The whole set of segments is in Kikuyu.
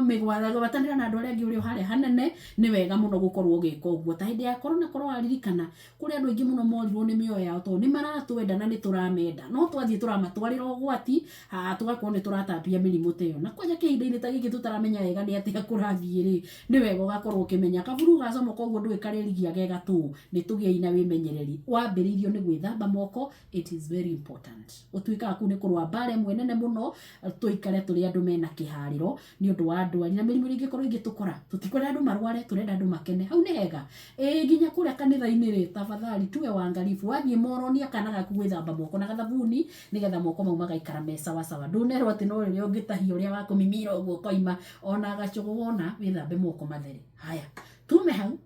Mĩgwatanĩra na andũ arĩa angĩ ũrĩ o harĩa hanene, nĩ wega mũno gũkorwo ũgĩka ũguo. Ta hĩndĩ ya corona korwo waririkana, kũrĩ andũ aingĩ mũno morirwo nĩ mĩoyo yao tondũ nĩ maratwenda na nĩ tũramenda, no twathiĩ tũramatwarĩra ũgwati, tũgakorwo nĩ tũratambia mĩrimũ ta ĩyo. Na kwanja kĩhinda-inĩ ta gĩkĩ tũtaramenya wega nĩ atĩa kũrathiĩ rĩ, nĩ wega ũgakorwo ũkĩmenya. Kaburu gacomoka ũguo ndũĩ karĩrigia ge gatũũ, nĩ tũgĩei na wĩmenyereri. Wambĩrĩirio nĩ gwĩthamba moko, it is very important. Gũtuĩkaga kũu nĩ kũrũa mbara ĩmwe nene mũno, tũikare tũrĩ andũ mena kĩharĩro nĩ ũndũ wa ndwari na mĩrimũ ĩrĩa ĩngĩkorwo ĩgĩtũkora. Tũtikwenda andũ marware, tũrenda andũ makene. Hau nĩ hega? Ĩĩ nginya kũrĩa kanitha-inĩ rĩ, tafadhali tuwe waangalifu. Wathiĩ moro onia kana gaku gwĩthamba moko na gathabuni nĩgetha moko mau magaikara me sawa sawa. Ndũnerwo atĩ no rĩrĩa ũngĩtahia ũrĩa wa kũmimira ũguo ũkoima, ona gacũgũ wona wĩthambe moko mathere. Haya, tume hau.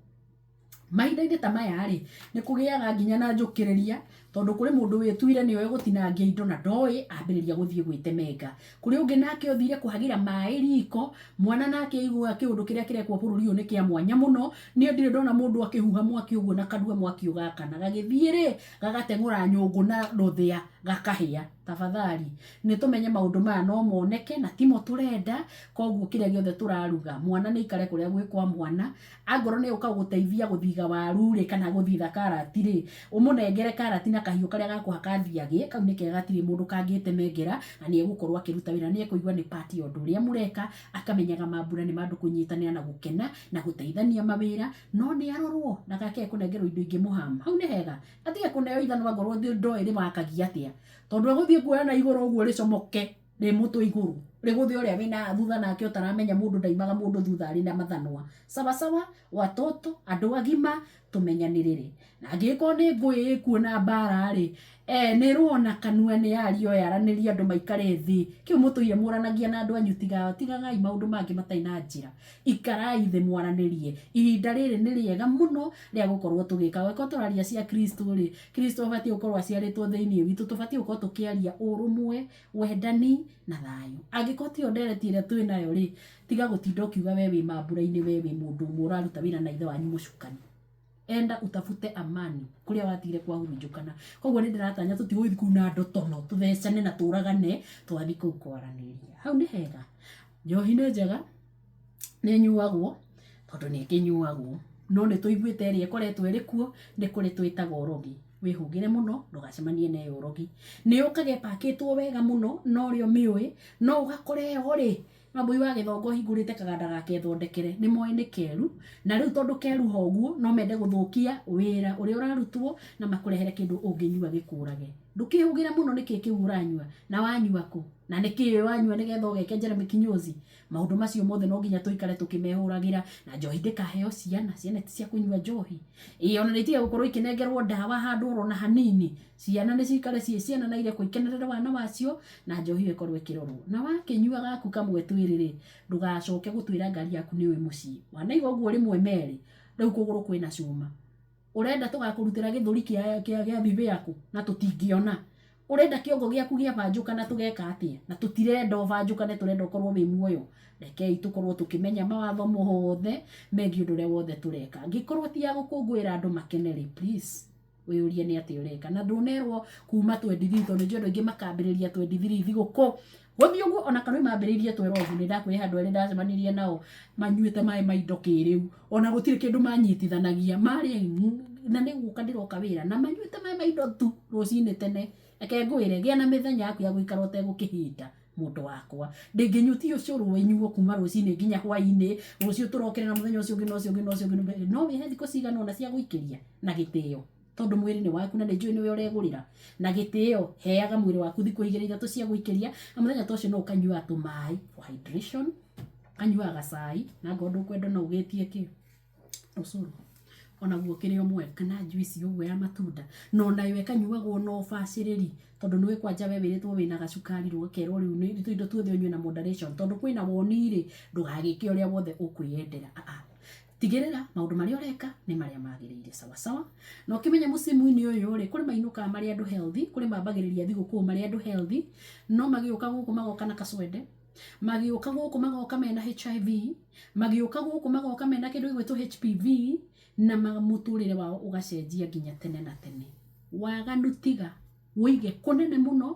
Mahinda-inĩ ta maya rĩ, nĩ kũgĩaga nginya na njũkĩrĩria, tondũ kũrĩ mũndũ wĩtuire nĩ oĩ gũtinangia indo na ndoĩ, ambĩrĩria gũthiĩ gwĩtemenga. Kũrĩ ũngĩ nake ũthire kũhagĩra maĩ riko, mwana nake aigua kĩũndũ kĩrĩa kĩrekwo bũrũri ũyũ nĩ kĩa mwanya mũno, niĩ ndirĩ ndona mũndũ akĩhuha mwaki ũguo na kanua mwaki ũgakana. Gagĩthiĩ rĩ, gagateng'ũra nyũngũ na rũthĩa gakahĩa. Tafadhali, nĩ tũmenye maũndũ maya no moneke na timo tũrenda, koguo kĩrĩa gĩothe tũraruga, mwana nĩ aikare kũrĩa gwĩ kwa mwana, Angorwo nĩ ũka gũteithia gũthiga waru rĩ, kana gũthitha karati rĩ, ũmũnengere karati na kahiũ karĩa ga kũhaka thiagĩ, kau nĩ kega gatirĩ mũndũ kangĩtemengera, na nĩ egũkorwo akĩruta wĩra, nĩ ekũigua nĩ part ya ũndũ ũrĩa mũreka, akamenyaga mambura nĩ ma andũ kũnyitanĩra na gũkena, na gũteithania mawĩra, no nĩ arorwo ndagakĩage kũnengerwo indo ingĩ mũ harm. Hau nĩ hega? Atige kũneo ithanwa angorwo ndoĩ rĩwakagia atĩa, tondũ egũthiĩ kuoya na igũrũ ũguo rĩcomoke. Rĩ mũtwe igũrũ rĩgũthe ũrĩa wĩna thutha nake ũtaramenya mũndũ ndaimaga mũndũ thutha arĩ na mathanwa. Sawa sawa, watoto, andũ agima tũmenyanĩrĩre. Na angĩgĩkorwo nĩ ngũĩ ĩkuo na mbara rĩ, nĩ ĩrũo na kanua nĩ yario yaranĩrio andũ maikare thĩ. Kĩu mũtũire mũranagia na andũ anyu tigagai maũndũ mangĩ matarĩ na njĩra. Ikarai thĩ mwaranĩrie. Ihinda rĩrĩ nĩ rĩega mũno rĩa gũkorwo tũgĩka. Angĩkorwo tũraria cia Kristo rĩ, Kristo abatiĩ gũkorwo aciarĩtwo thĩinĩ witũ. Tũbatiĩ gũkorwo tũkĩaria ũrũmwe, wendani na thayũ. Angĩkorwo tiyo ndereti ĩrĩa twĩ nayo rĩ, tiga gũtinda ũkiuga we wĩ mambura-inĩ, we wĩ mũndũ ũmwe ũraruta wĩra na ithe wanyu mũcukani. Enda utafute amani kũrĩa watigire kwahurunjũkana. Koguo nĩ ndĩratanya tũtigũthiĩ kũu na ndotono, tũthecane na tũragane, twathiĩ kũu kwaranĩria. Hau nĩ hega? Njohi nĩ njega, nĩ ĩnyuagwo, tondũ nĩ ĩkĩnyuagwo, no nĩ tũiguĩte ĩrĩa ĩkoretwo ĩrĩ kuo, nĩ kũrĩ twĩtaga ũrogi. Wĩhũgĩre mũno ndũgacemanie na ĩyo ũrogi. Nĩ yũkaga ĩpakĩtwo wega mũno na ũrĩa ũmĩũĩ, no ũgakora ĩyo rĩ, Wambũi wa Gĩthongo ahingũrĩte kaganda gake ethondekere. Nĩ moĩ nĩ keru, na rĩu tondũ keruha ũguo, no mende gũthũkia wĩra ũrĩa ũrarutwo na makũrehere kĩndũ ũngĩnyua gĩkũrage. Ndũkĩhũgĩre mũno nĩkĩ kĩu ũranyua, na wanyua kũ, na nĩkĩ wanyua nĩgetha ũgeke Jeremy kinyozi. Maũndũ macio mothe no nginya tũikare tũkĩmehũragĩra, na njohi ndĩkaheo ciana, ciana ti cia kũnyua njohi. Ĩĩ ona nĩ itige gũkorwo ikĩnengerwo ndawa handũ oro na hanini, ciana nĩ cikare ciĩ ciana na irekwo ikenerere wana wacio, na njohi ĩyo ĩkorwo ĩkĩrorwo. Na wakĩnyua gaku kamwe twĩrĩ rĩ, ndũgacoke gũtwĩra ngari yaku nĩ ũĩ mũciĩ. Wanaigua ũguo rĩmwe merĩ, rĩu kũgũrũ kwĩna cuma. Ũrenda tũgakũrutĩra gĩthũri kĩa kĩa gĩa thibĩa kũ na tũtingĩona? Ũrenda kĩongo gĩaku gĩabanjũkana tũgeka atĩa? Na tũtirenda ũbanjũkane tũrenda ũkorwo wĩ muoyo. Rekei tũkorwo tũkĩmenya mawatho mothe megiĩ ũndũ ũrĩa wothe tũreka. Angĩkorwo ti ya gũkũngũĩra andũ makene rĩ, please wĩyũrie nĩ atĩa ũreka. Na ndũnerwo kuma 23 tondũ nĩnjũĩ andũ aingĩ makambĩrĩria 23 thigũkũ. Gũthiĩ ũguo ona kana mambĩrĩirie twerobu nĩ ndakwĩra handũ erĩ ndacemanirie nao manyuĩte maĩ ma indo kĩrĩu ona gũtirĩ kĩndũ manyitithanagia marĩ na nĩ gũka ndĩroka wĩra na manyuĩte maĩ ma indo tu rũcinĩ tene. Reke ngwĩre gĩa na mĩthenya yaku ya gũikara ũtegũkĩhinda mũndũ wakwa. Ndĩngĩnyua ti ũcũrũ ĩnyuo kuma rũcinĩ nginya hwainĩ, rũciũ tũrokere na mũthenya ũcio ũngĩ na ũcio ũngĩ na ũcio ũngĩ. No wĩhe thikũ cigana ũna cia gũikĩria na gĩtĩo. Tondũ mwĩrĩ nĩ waku na nĩ njũĩ nĩwe ũregũrĩra. Na gĩtĩo, heaga mwĩrĩ waku thikũ igĩrĩ ithatũ cia gũikĩria, na mũthenya ta ũcio no ũkanyuaga tũmaĩ for hydration, ũkanyuaga gacai, na angĩkorwo ndũkwenda no ũgĩtie kĩ, ũcũrũ, onaguo ũkĩrĩ o mwega, kana njuici ũguo ya matunda, na onayo ĩkanyuagwo na ũbacĩrĩri, tondũ nĩũĩ kwanja we wĩrĩtwo wĩna gacukari rĩ, ũgakerwo rĩu nĩ tũindo tuothe ũnyue na moderation, tondũ kwĩna woni rĩ, ndũgagĩke ũrĩa wothe ũkwĩyendera aa. Tigĩrĩra maũndũ marĩa ũreka nĩ marĩa magĩrĩire sawa sawa. Na ũkĩmenya mũcimu-inĩ ũyũ rĩ, kũrĩ mainũkaga marĩ andũ healthy, kũrĩ mambagĩrĩria thigũkũ marĩ andũ healthy, no magĩũka gũkũ magoka na kacwende, magĩũka gũkũ magoka mena HIV, magĩũka gũkũ magoka mena kĩndũ gĩgwĩtwo HPV, na mũtũrĩre wao ũgacenjia nginya tene na tene. Waganu tiga, wĩige kũnene mũno,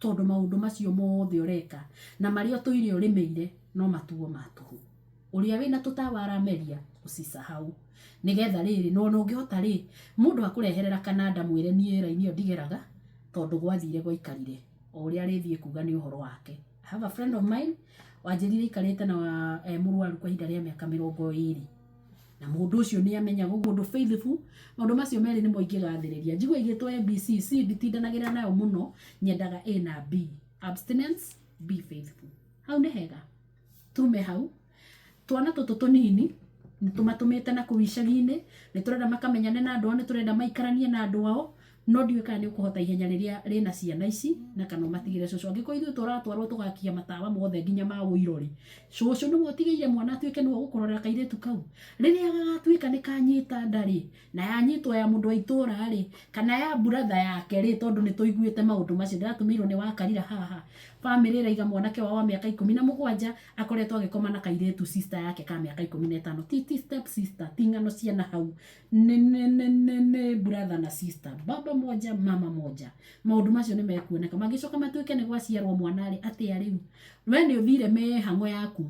tondũ maũndũ macio mothe ũreka na marĩa ũtũire ũrĩmĩire. No matuo ma tũhũ. Ũrĩa wĩna tũtawa arameria usisahau. Nĩgetha rĩrĩ, na ona ũngĩhota rĩ, mũndũ akũreherera kananda mwĩre niĩ raini ĩyo ndigeraga tondũ gwathire gwaikarire. O ũrĩa arĩthiĩ kuga nĩ ũhoro wake. I have a friend of mine wanjĩrire aikarĩte na e mũrwaru kwa ihinda rĩa mĩaka 20. Na mũndũ ũcio nĩ amenyaga ũguo ũndũ faithful. Maũndũ macio merĩ nĩmo ingĩgathĩrĩria. Njigua igĩtwo ABC, C nditindanagĩra nayo mũno, nyendaga A na B. Abstinence, be faithful. Hau nĩ hega. Tume hau. Twana tũtũ tũnini nĩ tũmatũmĩte na kũu icagi-inĩ, nĩ tũrenda makamenyane na andũ ao, nĩ tũrenda maikaranie na andũ ao, no ndiũĩ kana nĩ ũkũhota ihenya rĩrĩa rĩna ciana ici na kana ũmatigĩre cũcũ. Angĩkorwo ithuĩ tũratwarwo tũgakia matawa mothe nginya ma ũiro rĩ, cũcũ nĩwe ũtigĩire mwana atuĩke nĩwe ũgũkũrorera kairĩtu kau. Rĩrĩa gagatuĩka nĩ kanyita nda rĩ, na yanyitwo ya mũndũ wa itũra rĩ, kana ya brother yake rĩ, tondũ nĩ tũiguĩte maũndũ macio, ndĩratũmĩirwo nĩ Wakarira haha, bamĩrĩ ĩraiga mwanake wao wa mĩaka 17 akoretwo agĩkoma na kairĩtu sister yake ka mĩaka 15. Ti step sister, ti ng'ano cia na hau, nĩ brother na sister, baba moja mama moja. Maũndũ macio nĩ mekuoneka mangĩcoka matuĩke nĩ gwaciarwo mwana rĩ, atĩa rĩu we nĩ ũthire mĩhang'o yaku,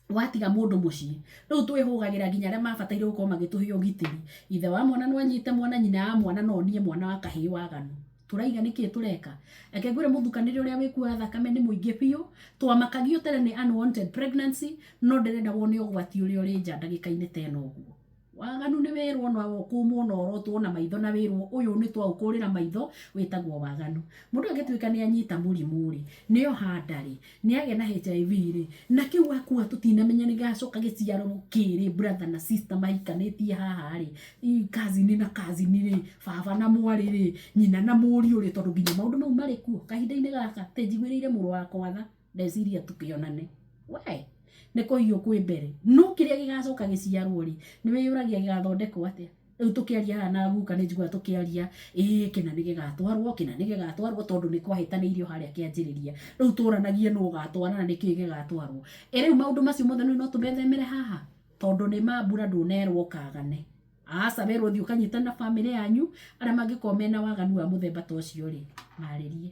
watiga mũndũ mũciĩ. Rĩu twĩhũgagĩra nginya arĩa mabataire gũkorwo magĩtũhe ũgitĩri. Ithe wa mwana no anyite mwana, nyina wa mwana no onie mwana wa kahĩĩ waganu. Tũraiga nĩkĩ tũreka? Reke ngwĩre mũthukanĩre ũrĩa wĩkuaga thakame nĩ mũingĩ biũ. Twamakagio tene nĩ unwanted pregnancy, no ndĩrenda wone ũgwati ũrĩa ũrĩ nja ndagĩka-inĩ ta ĩno ũguo. Waganu nĩ wĩrwo na ũkũmwo na ũrotwo na maitho na wĩrwo ũyũ nĩ twaũkũrĩra maitho wĩtagwo waganu. Mũndũ angĩtuĩka nĩ anyita mũrimũ rĩ, nĩ oha nda rĩ, nĩ agĩa na HIV rĩ, na kĩu akua tũtinamenya nĩ gĩgacoka gĩciarwo kĩ rĩ, brother na sister mahikanĩtie haha rĩ, cousin na cousin rĩ, baba na mwarĩ rĩ, nyina na mũriũ rĩ, tondũ nginya maũndũ mau marĩ kuo kahinda-inĩ gaka. Tĩ njiguĩrĩire mũrũ wakwa tha, ndeciria tũkĩonane. We, nĩ kũhiũ kwĩ mbere. No kĩrĩa gĩgacoka gĩciarwo rĩ, nĩ wĩyũragia gĩgathondekwo atĩa. Rĩu tũkĩaria haha na guka nĩ njiguaga tũkĩaria, ĩĩ kĩna nĩ gĩgatwarwo, kĩna nĩ gĩgatwarwo, tondũ nĩ kwahĩtanĩirio harĩa kĩanjĩrĩria. Rĩu tũranagie nũ ũgatwara na nĩkĩĩ gĩgatwarwo. Ĩ rĩu maũndũ macio mothe no tũmethemere haha, tondũ nĩ mambura ndũnerwo ũkagane. Aca, werwo ũthiĩ ũkanyitane na bamĩrĩ yanyu, arĩa mangĩkorwo mena waganu wa mũthemba ta ũcio rĩ, marĩrie.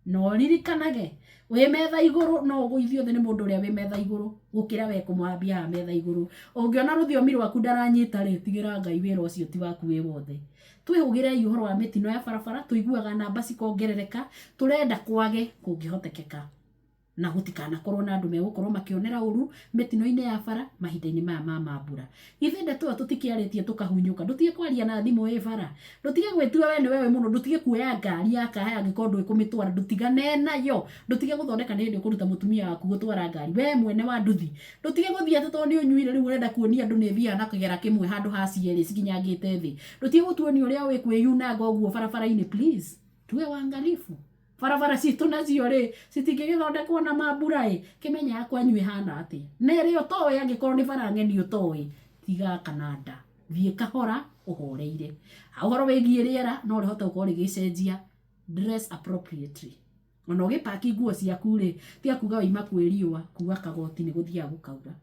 Na ũririkanage wĩ metha igũrũ no ũgũithio thĩ nĩ mũndũ ũrĩa wĩ metha igũrũ gũkĩra we kũmũhambia haha metha igũrũ. Ũngĩona rũthiomi rwaku ndaranyita rĩ, tigĩra Ngai wĩra ũcio ti waku wĩ wothe. Twĩhũgĩrei ũhoro wa mĩtino ya barabara, tũiguaga namba cikongerereka, tũrenda kwage kũngĩhotekeka. Na gũtikanakorwo na andũ megũkorwo makĩonera ũru mĩtino-inĩ ya bara mahinda-inĩ maya ma mambura. Ithe ndeto ĩyo tũtikĩarĩtie tũkahunyũka. Ndũtige kwaria na thimũ wĩ bara. Ndũtige gwĩtua we nĩwe wĩ mũno. Ndũtige kuoya ngari ya kahaya angĩkorwo ndũĩ kũmĩtwara. Ndũtigane nayo. Ndũtige gũthondeka nĩ hĩndĩ ũkũruta mũtumia waku gũtwara ngari. We mwene wa nduthi. Ndũtige gũthiĩ atĩ tondũ nĩ ũnyuire rĩu ũrenda kuonia andũ nĩ thiaga na kĩgera kĩmwe handũ ha cierĩ cikinyangĩte thĩ. Ndũtige gũtuonia ũrĩa ũĩ kwĩyunanga ũguo barabara-inĩ please. Tuwe waangalifu. Barabara citũ nacio rĩ, citingĩgĩthondekwo na mambura ĩ, kĩmenya ya kwanyu ĩhana atĩa. Na ĩrĩa ũtoĩ angĩkorwo nĩ bara ng'eni ũtoĩ, tiga kananda. Thiĩ kahora ũhoreire. Ha ũhoro wĩgiĩ rĩera no rĩhote gũkorwo rĩgĩcenjia, dress appropriately. Ona ũgĩpaki nguo ciaku rĩ, tiga kuga waima kwĩ riũa, kua kagoti nĩ gũthiaga gũkaura.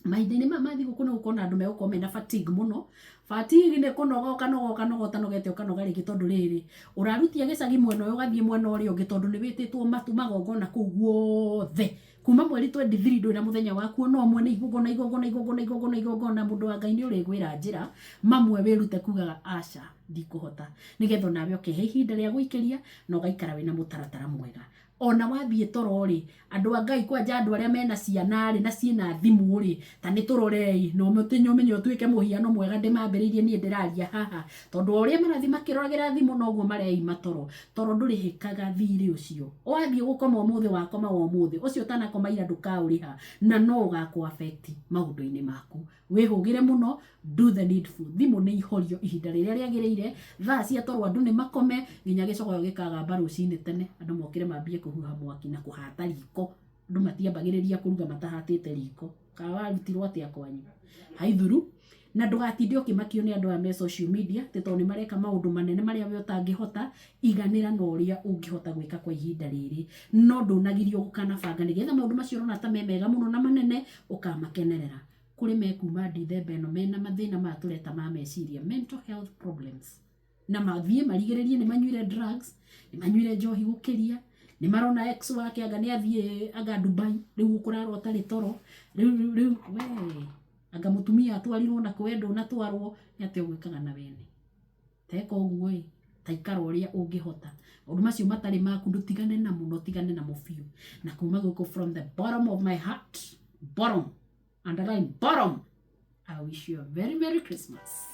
Mahinda-inĩ maya ma thigũkũ nĩ gũkorwo na andũ megũkorwo mena fatigue mũno. Fatigue nĩ kũnoga ũkanoga ũkanoga ũtanogete ũkanoga rĩngĩ tondũ rĩrĩ, ũrarutia gĩcagi mwena ũyũ ũgathiĩ mwena ũrĩa ũngĩ tondũ nĩ wĩtĩtwo matu magongona kũu guothe. Kuma mweri 23 ndũrĩ na mũthenya waku ona ũmwe, nĩ igongona igongona igongona igongona igongona. Mũndũ wa Ngai nĩ ũrĩgwĩra njĩra mamwe wĩrute kugaga aca ndikũhota, nĩgetha onawe ũkehe ihinda rĩa gũikĩria na ũgaikara wĩna mũtaratara mwega. Ona wathiĩ toro rĩ, andũ a Ngai kwanja andũ arĩa mena ciana rĩ na ciĩna thimũ rĩ, ta nĩ tũrorei na ũmenye ũtuĩke mũhiano mwega ndĩmambĩrĩirie niĩ ndĩraria haha, tondũ o ũrĩa marathiĩ makĩroragĩra thimũ noguo mareima toro. Toro ndũrĩhĩkaga thirĩ ũcio. Wathiĩ gũkoma ũmũthĩ wakoma wa ũmũthĩ, ũcio ũtanakoma ira ndũkaũrĩha na no ũgakũ affect maũndũ-inĩ maku. Wĩhũgĩre mũno, do the needful. Thimũ nĩ ihorio ihinda rĩrĩa rĩagĩrĩire, thaa cia toro andũ nĩ makome, nginya gĩcogoyo gĩkagamba rũcinĩ tene, andũ mokĩre mambie kũhuha mwaki na kũhata riko. Andũ matiambagĩrĩria kũruga matahatĩte riko. Kana warutirwo atĩa kwanyu? Haithuru. Na ndũgatinde ũkĩmakio nĩ andũ aya me social media, atĩ tondũ nĩ mareka maũndũ manene marĩa we ũtangĩhota, iganĩra na ũrĩa ũngĩhota gwĩka kwa ihinda rĩrĩ. No ndũnagirio gũkanabanga nĩgetha maũndũ macio ũrona ta me mega mũno na manene, ũkamakenerera. Kũrĩ mekuma Dithemba ĩno mena mathĩna maya tũreta ma meciria, mental health problems. Na mathiĩ marigĩrĩrie nĩ manyuire drugs, nĩ manyuire njohi gũkĩria, nĩ Nĩ marona ex wake anga nĩ athiĩ anga Dubai, rĩu ũkũrara ũtarĩ toro. Rĩu rĩu we anga mũtumia atwarirwo na kwendwo na twarwo, nĩ atĩa ũgwĩkaga na wene? Teka ũguo ĩ, taikara ũrĩa ũngĩhota. Maũndũ macio matarĩ maku ndũtigane namo na ũtigane namo biũ. Na kuma gũkũ, from the bottom of my heart, bottom, underline bottom, I wish you a very Merry Christmas.